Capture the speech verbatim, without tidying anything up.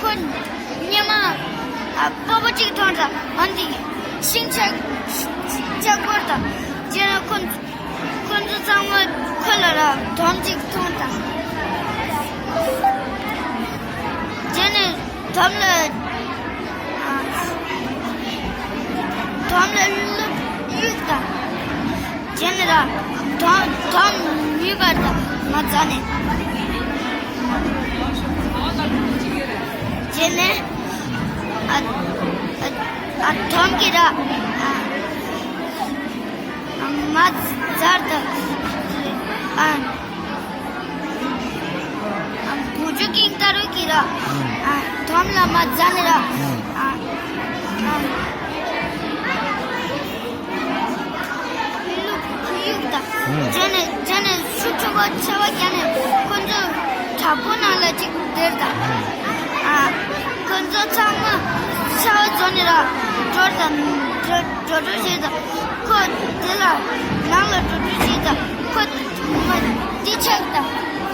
ཁོ་ཉི་མ་ཨ་སྤོ་བོ་གཅིག་མཐོང་དང་། འོན་ཏེ་ཤིང་ཆག་ཆག་པོར་དང་། རྗེས་ནས་ཁོ་ཁོ་ཚོ་ཚང་མ་ཁོ་ལ་ར་དོམ་གཅིག་མཐོང་དང་། རྗེས་ནས་དོམ་ལ་ཨ་དོམ་ལ་གཡུག་དང་། རྗེས་ནས་ར་དོམ་དོམ་མི་བར་དང་མ་ཛ་ནས། རྗེས་ནས་ཨ་ཨ་ཨ་དོམ་གྱིས་ར་ཨ་ཨ་མ་ཛར་དང་ཨ་ཨ་བུ་ཆུ་ཀིང་ཏ་རུ་གྱིས་ར་ཨ་དོམ་ལ་མ་ཛ་ནས་ར་ཨ་ཨ་གཡུག་དང་། རྗེས་ནས་རྗེས་ནས་ཤུགས་ཆེན་པོ་ཆེ་བ་བརྒྱབ་ནས་ཁོ་ཚོ་བྲག་ཕུག་ནང་ལ་གཅིག་སྡོད་དང་། ཨ་ཁོ་ཚོ་ཚང་མ་ཤ་བ་བཟོ་ནས་ར་འགྲོ་དང་འགྲོ་འགྲོ་འགྲོ་བྱེད་དང་། ཁོ་དེ་ལ་ནང་ལ་